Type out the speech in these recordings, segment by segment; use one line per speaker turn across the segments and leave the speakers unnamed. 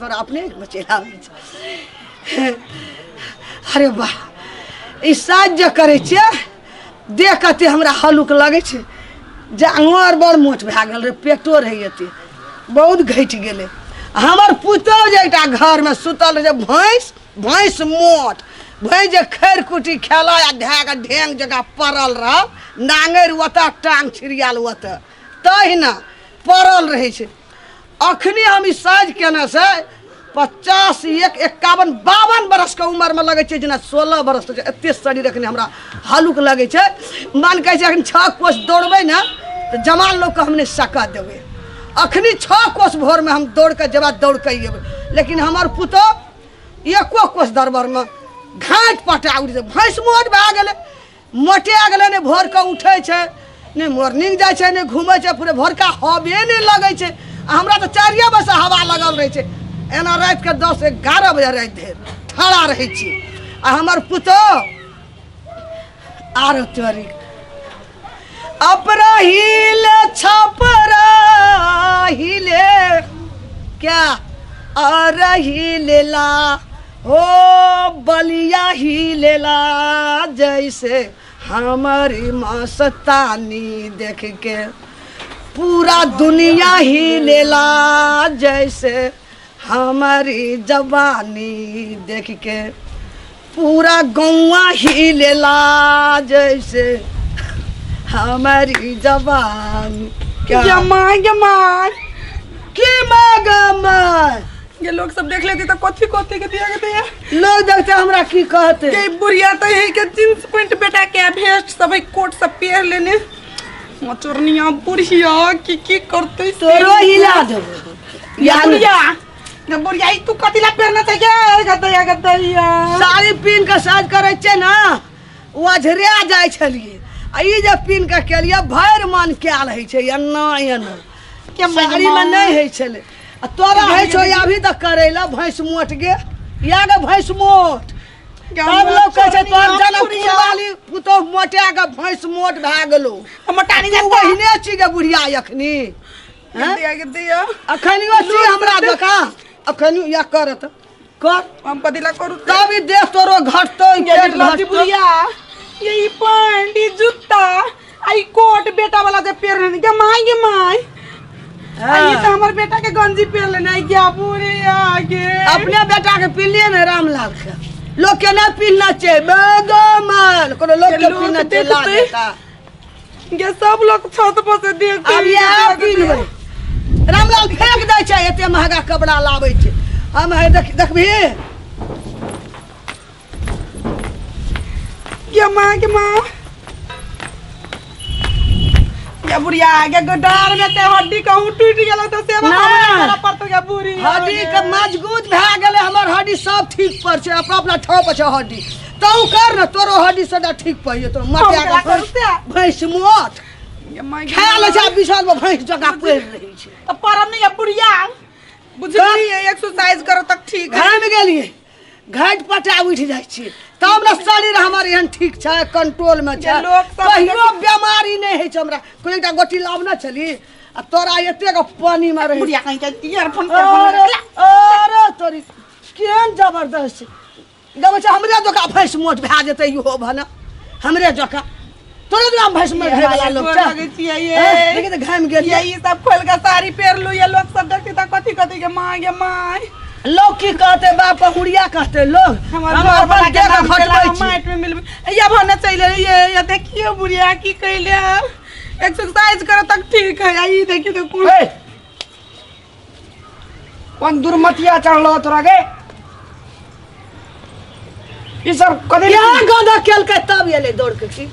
तोरा अपने आँखिमे चलि आबै छै। अरे वाह, ई साज जे करै छियै, देह कते हमरा हल्लुक लगै छै। जांगो आर बड़ मोट भए गेल रहै, पेटो रहै एते बहुत घटि गेलै। हमर पुतहु जे एकटा घरमे सुतल रहै छै, भैंस भैंस मोट भैंस जे खैर कुटी खेला आ धए कऽ ढेंग जकाँ पड़ल रहल, नाङरि ओतऽ, टांग छिड़ियाल ओतऽ, तहिना पड़ल रहै छै। अखनी हम ई साइज केने से 50 1 51 52 बरसके उमरमे लगै छै जेना 16 बरस छै। एते शरीर अखनी हमरा हल्लुक लगै छै। मन कहै छै अखन 6 कोस दौड़बै ने तऽ जवान लोकके हम नहि सकऽ देबै। अखनी 6 कोस भोरमे हम दौड़ कऽ जेबै, दौड़ कऽ अयबै। लेकिन हमर पुतोह एको कोस दरबारमे घाट पटा उठि जेतै। भैंस मोट भए गेलै, मोटिया गेलै, नहि भोरके उठै छै, नहि मॉर्निंग जाइ छै, नहि घूमै छै, पूरे भोरका हवे नहि लगै छै। आ हमरा तऽ 4 बजे हवा लगल रहै छै, एना रातिके 10 11 बजे राति धरि ठड़ा रहै छी। आ हमर पुतोह आरो तोरी अपरहिले छपरहिले क्या अरहिले ला हो बलिया हिलेला, जैसे हमारी मस्तानी देख के पूरा दुनिया हिलेला, जैसे हमारी जवानी देख के पूरा गौआ हिलेला, जैसे हमारी जवानी क्या
गे माय, गे माय।
की माँ गे माय?
गे लोग सब देख लेती तो कथी कथी के दिया के दिया।
लोग देखते हमरा की कहते?
गे बुढ़िया तो यही के जींस पैंट बेटा के भेस्ट सब कोट सब पहन लेने मचोरनिया बुढ़िया की की करते से?
तोरो हिला देबो।
या बुढ़िया, गे बुढ़िया, ई तू कथी ला पहनना चाहिए? गदैया गदैया
साड़ी पीन के साज करै छियै ने, ओझरा जाइ छलियै। आ ई जे पीन के केलियै, भरि मन कयल होइ छै एना एना।
के
साड़ीमे नहि होइ छलै। आ तोरा होइ छौ अभी तक करै लए। भैंस मोट गे, या गे भैंस मोट, तब लोग कहै छै तोहर जनकपुर वाली पुतोह मोटा के भैंस मोट भए गेलो।
मोटानी
तू ओहिने छी गे बुढ़िया अखनी, हैं?
दिया के दिया।
अखनियो छी हमरा जकाँ, अखनियो या करत कर।
हम कथी ला करू?
तब ई देह तोरो घटतौ, ई
ये
पेट
लड़की
घटतौ।
बुढ़िया, ये ई पैंट, ई जूता आ ई कोट बेटा वाला जे पेर लेने, गे माय, गे माय, आ ई तऽ हमर बेटा के गंजी पेर लेने गे बुढ़िया गे।
अपने बेटा के पिनलियै ने, रामलाल के। लोग के नहि पिनना छै बेगमन, कोनो लोग के
लोग
पिनना छै ला
देखतै।
देता।
गे सब लोग छत पर से देखते।
आब इएह पिन्हबै। रामलाल फेंक दै छै, एते महगा कपड़ा लाबै छै। हम है देख, देखबही।
गे माँ, गे माँ, गे बुढ़िया गे, गोडार में ते हड्डी कहूँ टूट गेल तो सेवा
ना।
हमरा करऽ पड़तो गे बुढ़िया।
हड्डी के मजबूत भए गेलै हमर, हड्डी सब ठीक पर छै, अपना अपना ठाव पर छै हड्डी। तू कर ने, तोरो हड्डी सदा ठीक पर जेतौ। मटिया
हम
के
करू से?
भैंस मोट
गे माँ, गे
खाय लै छै
माँ।
आ बिछल में भैंस जकाँ पड़ि रहै छै।
तो परम नहीं है बुढ़िया, बुझलिए? एक्सरसाइज करो तक ठीक है।
घाम गेलियै, घाट पटा उठि जाइ छियै तब ने शरीर हमर एहन ठीक छै, कंट्रोल में छै।
जे लोक सब
कहियो बेमारी नहि होइ छै हमरा। कोइ एकटा गोटी लाबने छली आ तोरा एतेक पानी में रहै।
बुढ़िया कहीं के ईयरफोन
अरे अरे तोरी केहन जबरदस्त छै। देखै छै हमरे जकाँ भैंस मोट भए जेतै इहो भने हमरे जकाँ। तोरे जकाँ भैंस मोट होय वाला लोक छै।
लगै छियै ये।
हैं? देखी तऽ घामि गेलियै।
ये ई सब खोल के साड़ी पहिर लू, ये लोग सब देखती तऽ कथी कथी के माँ गे माय।
लोग की कहते? बाप हुड़िया कहते लोग।
हमर
हम
घर
अपन
वाला के
देह
नाम
घटबै
केला
छी।
माटि में मिलबै। या भने चलि एलियै। ये देखियौ बुढ़िया की कैले, एक्सरसाइज करो तक ठीक है। आ ई देखियौ तऽ कोन
ए, कोन दुर्मतिया चढ़लो तोरा के ई सब कथी?
क्या गंदा केलकै तब एलै दौड़ के। की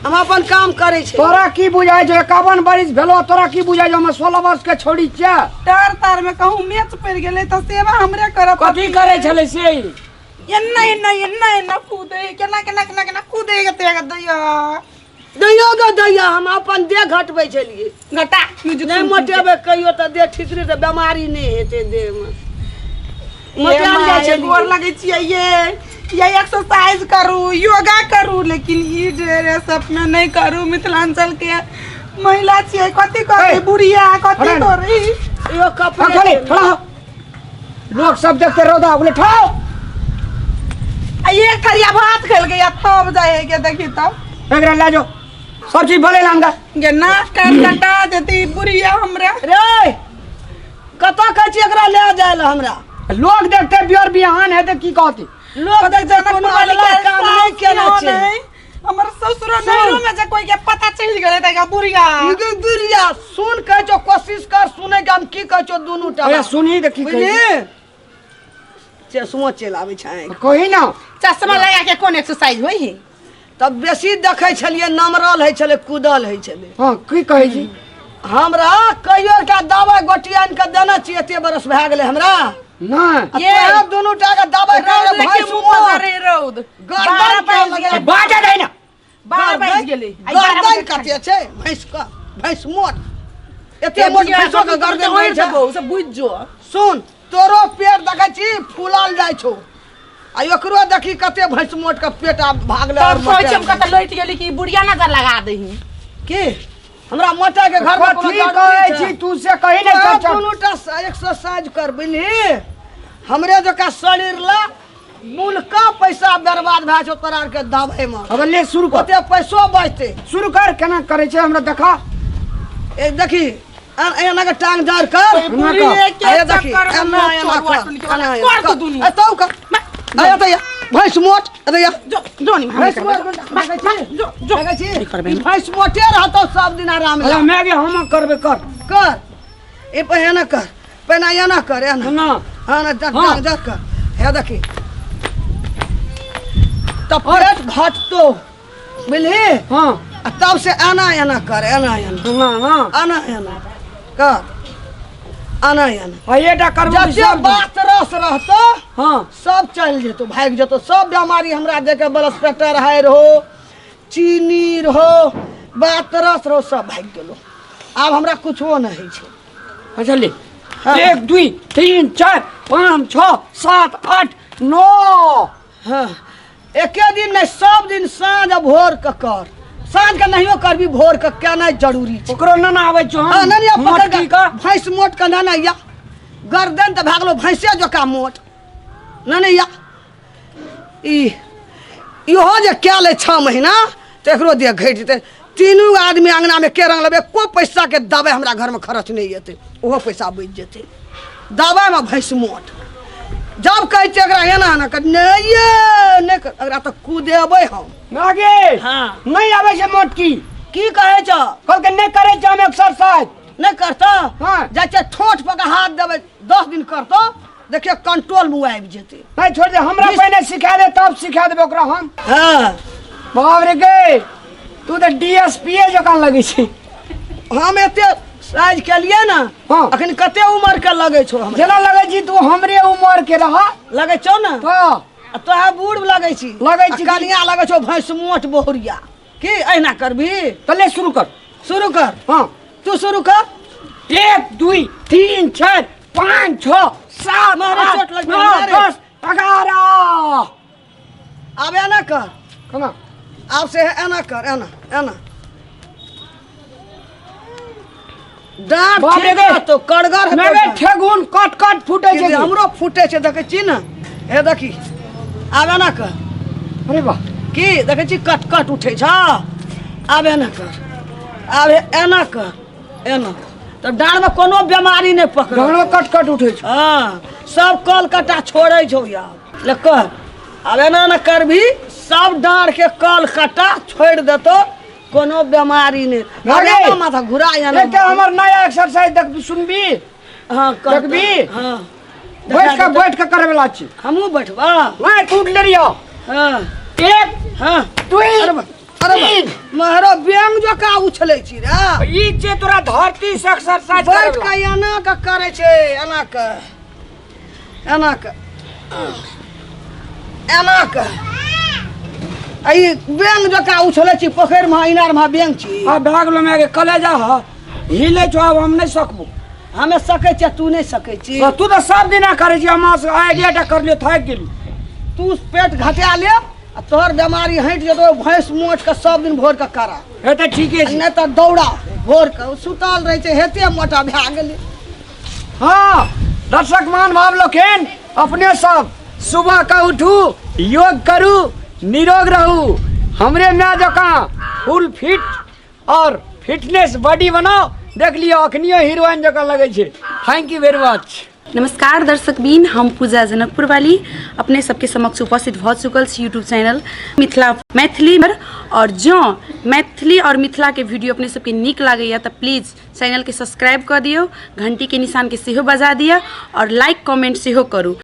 हम अपन काम करै छी।
तोरा की बुझाइ छौ? 51 बरिस भेलो, तोरा की बुझाइ छौ हम 16 वर्ष के छोड़ी छियै?
तार तार में कहूँ मेच पड़ि गेलै तऽ सेवा हमरे करऽ।
कथी करै छलै से ई?
एना एना एना एना कूदे, केना केना केना केना कूदे के दैया।
दैयो गे दैया, हम अपन देह घटबै छलियै।
घटा म्यूजिक
नहि
सुन सुन के।
मोटेबै कहियो तऽ देह ठीक रहतै, बेमारी नहि हेतै देहमे। मोटायल जाइ
माय,
छलियै।
गोर लगै छियै। ये एक्सरसाइज करू, योगा करू, लेकिन ई ड्रेस सब में नहीं करू। मिथिलांचल के महिला छियै, कथी कहते?
ए,
बुढ़िया कथी
हटा।
करी?
इहो कपड़े
खड़े
छै।
खड़ा हो। लोग सब देखते रौदा बोले ठाओ।
आ एक थरिया भात खेल गया तब जाए के देखी तब।
एकरा ले जो सब चीज भले लांगा।
गे नाक कान कटा देती बुढ़िया हमरा।
रे कतऽ कहै छी एकरा ले जाय लए हमरा?
लोग देखते बियर बिहान है तो की कहती?
लोग देखते कोनो अगला काम नहीं केने छै।
हमर ससुर नैरो में जे कोई के पता चल गेलै त गा बुढ़िया।
ई गे बुढ़िया सुन कहै छौ कोशिश कर सुनै के हम की कहै छौ दुनू टा।
अरे सुनही त की कहै?
बुझली? चश्मो चलि आबै छै।
कही ना।
चश्मा लगा के कोन एक्सरसाइज होई है?
तब बेसी देखै छलियै नमरल होइ छलै कूदल होइ छलै।
हाँ की कहै छी?
हमरा कहियो के दवाइ गोटी आनि के देने छी एते बरस भए गेलै हमरा।
नहि।
ये दुनू टा के दवाइ
रौद
खाय
देखिए
भैंस
मुँह पर
मोर।
रे रौद।
गर्दन
12
के
बाजि
लगे।
गेलै।
बाजा दे ना।
12 बाजि गेलै। आइ 12
गर्दन
बजे
कते छै भैंस के? भैंस मोट। एते मोट भैंसो के गर्दन होइ छै।
से बुझ जो।
सुन तोरो पेट देखै छी फूलल जाइ छौ आ एकरो देखी कते भैंस मोट के पेट आब भागलै और
तब सोच हम
मोटायल।
कत लौट गेली कि बुढ़िया नजर लगा दही।
की हमरा मोटा के घर में कोनो
कथी
जरूरी
कहै
छै?
छी तू से कही ने
तोरा
चल चल।
दुनू टा एक्सरसाइज कर बुझली? हमरे जकाँ शरीर ला मुल्का पैसा बर्बाद भए छौ तोरा आरके दवाइ में।
अब ले शुरू कर।
ओते पैसो बचतै।
शुरू कर केना करै छै हमरा देखा।
ए देखी एना के टांग दार कर।
एना कर।
ए देखी एना एना कर। एना एना कर। ए तौ कर। ए एतऽ या भैंस मोट एतऽ या।
जो जो नि
भैंस मोट देखै छी?
जो जो
देखै छी? ई भैंस मोटे रहतौ सब दिन आराम
अरे मैं भी हम करबे कर।
कर। ए पे एना कर। पहिना एना कर एना।
ना।
हाँ ना टांग
हाँ।
दार कर। हे देखी तब पेट घटतो बुझली?
हाँ।
आ तब से एना एना कर एना एना।
ना ना।
एना एना कर एना एना।
आ एटा करबो कि
जते
सब दिन?
बात रस रहतो
हाँ।
सब चलि जेतो भागि जेतो सब बीमारी। हमरा देखे ब्लड प्रेशर हाई रहो चीनी रहो बात रस रहो सब भागि गेलो। आब हमरा कुछो नहि होइ छै।
अच्छा ले।
हाँ।
1 2 3 4 5 6 7 8 9।
हाँ एके दिन नहीं सब दिन साँझ आ भोर के कर। साँझ के नहियो करबी भोर के केनाइ जरूरी छै।
ओकरो ना ना आबै छौ हम।
हाँ, ना ना, पकड़
मोटकी
के
का।
भैंस मोट के ना ना या गर्दन तऽ भए गेलो भैंसे जकाँ मोट। ना ना या ई इहो जे कए लै 6 महीना तऽ एकरो देह घटि जेतै। तीनू आदमी अंगना में के रंग लेबै एको पैसा के दवाइ हमरा घर में खर्च नहीं एतै ओहो पैसा बचि जेतै। दवाइ में भैंस मोट। जब कहै छियै एकरा एना एना कर नहीं ये नहीं कर एकरा तऽ कुदेबै हम।
नागे।
हाँ।
नहीं आबै छै मोटकी।
की कहै छौ?
कहलकै नहीं करै छै हम एक्सरसाइज।
नहीं करतौ?
हाँ।
जाइ छै ठोंठ पर के हाथ देबै 10 दिन करतौ देखियौ कंट्रोल में आबि जेतै।
नहीं छोड़ दे हमरा पहिने सिखा दे तब सिखा देबै ओकरा हम।
हाँ।
बाप रे गे तू तऽ डीएसपी जकाँ लगै छै।
हम एते साइज केलियै ने।
हाँ।
अखन कते उम्र के लगै छौ हमरा?
जेना लगै छी तू हमरे उम्र के रह।
लगै छौ ने?
हाँ।
आ तोरा बूढ़ लगै छी।
लगै छी।
कनिया लगै छौ भैंस मोट बहुरिया। की एहिना करबी?
तऽ ले शुरू कर।
शुरू कर।
हाँ।
तू शुरू कर।
1 2 3 4 5 6 7
मारे
8
चोट लग
9
मारे।
10 11।
आब एना कर।
केना?
आब से एना कर एना एना। डाँट
बाप रे
ठीक
गे।
रहतौ कड़गर हेतौ
मेरे
डाँट।
ठेगुन कट कट फूटे छै।
हमरो फूटे छै देखै छी ने। हे देखी आब एना कर।
अरे वाह।
की देखै छी कट कट उठै छ। आब एना कर आब एना कर एना। तऽ डाँड़मे कोनो बेमारी नहि पकड़त।
डाँड़ो कट कट उठै छै।
हाँ सब कल कटा छोड़ै छौ यार। ले कर आब एना ने करबी सब डाँड़के कल कटा छोड़ि देतौ कोनो बेमारी नहि। आब
गे।
एना माथा घुरा एना
एकटा हमर नया एक्सरसाइज देख सुनबी?
हाँ, कर।
देखबी?
हाँ।
बैठ के बैठ के करे वाला छी।
हमहूँ बैठबा।
नहीं टूट ले रहियो।
हाँ।
1
हाँ।
2
अरे बा, अरे बा,
3।
महरो बेंग जकाँ उछलै छी रे।
ई जे तोरा धरती से एक्सरसाइज
बैठ
करे
के एना के करै छै एना के एना के एना के। आ ई बेंग जकाँ उछलै छी पोखरि मे इनार मे बेंग छी।
आ भए गेलो माय गे कलेजा ह हिले छौ आब हम नहि सकबो।
हमे सकै छियै तू नहि सकै छी।
तू तऽ सब दिना करै छी हम आइ एकटा करलियो थाकि गेली।
तू पेट घटा ले आ तोहर बेमारी हटि जेतौ। भैंस मोट के सब दिन भोर के करा।
हे तऽ ठीके छै।
नहि तऽ दौड़ा भोर के सुतल रहै छै हेते मोटा भए गेलै।
हाँ। दर्शक मान भाव लोकनि, अपने सब सुबह के उठू, योग करू, निरोग रहू, हमरे माय जकाँ फुल फिट और फिटनेस बॉडी बनाओ। देख लियो अखनियो हीरोइन जकाँ लगै छै। Thank you very much.
नमस्कार दर्शक बीन, हम पूजा जनकपुर वाली अपने सबके समक्ष उपस्थित भऽ चुकल छी यूट्यूब चैनल मिथिला मैथिली पर। और जँ मैथिली और मिथिला के वीडियो अपने सबके नीक लागैया तऽ प्लीज चैनल के सब्सक्राइब कऽ दियौ, घंटी के निशान के सेहो बजा दिअ और लाइक कमेंट सेहो करू।